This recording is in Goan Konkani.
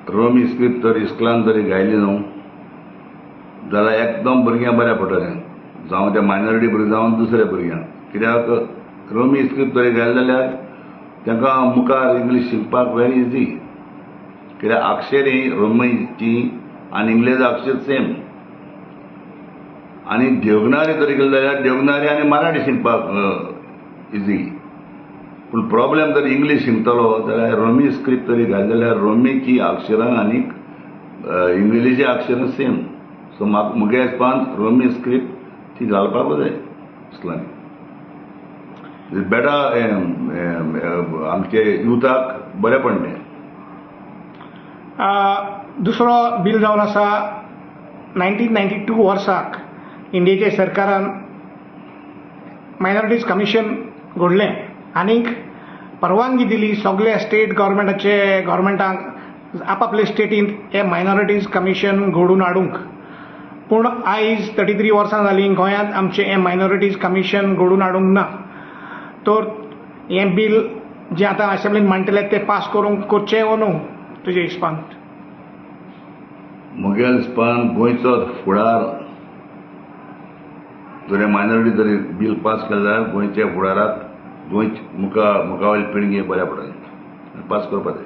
रोमी स्क्रिप्ट तर इस्कुलान जरी घायली न्हू जाल्यार एकदम भुरग्यांक बऱ्या पडटलें, जावं ते मायनॉरिटी भुरगे जावं दुसरे भुरग्यांक. कित्याक रोमी स्क्रिप्ट जरी घायले जाल्यार तांकां मुखार इंग्लीश शिकपाक वेरी इजी, कित्याक अक्षरी रोमीची आनी इंग्लेज अक्षर सेम. आनी देवनागरी जरी केली जाल्यार देवनागरी आनी मराठी शिकपाक इजी. पूण प्रॉब्लेम जर इंग्लीश शिकतलो जाल्यार रोमी स्क्रिप्ट तरी घाली जाल्यार रोमीची अक्षरां आनी इंग्लिशीची अक्षरां सेम. सो म्हाका म्हगे हिसपान रोमी स्क्रिप्ट ती घालपाकूच जाय इस्कुलांनी. बेटर आमचे युथाक बरें पडलें तें. दुसरो बील जावन आसा, 1992 वर्साक इंडियेच्या सरकारान मायनॉरिटीज कमिशन घडलें आनीक परवानगी दिली सगल्या स्टेट गव्हर्मेंटाचे गव्हर्मेंटांक आपापले स्टेटींत हे मायनॉरिटीज कमिशन घडोवन हाडूंक. पूण आयज 33 वर्सां जालीं, गोंयांत आमचें हें मायनॉरिटीज कमिशन घडोवन हाडूंक ना. तर हें बील जें आतां असेंब्लीन मांडटले तें पास करूंक करचें वो न्हू तुज्या हिसपान? म्हगेल्या हिसपान गोंयचो फुडार जरी मायनॉरिटी जरी बील पास केलें जाल्यार गोंयच्या फुडाराक गोंयची मुखा मुखावयली पिळगी बऱ्या पडटलें, पास करपाक जाय.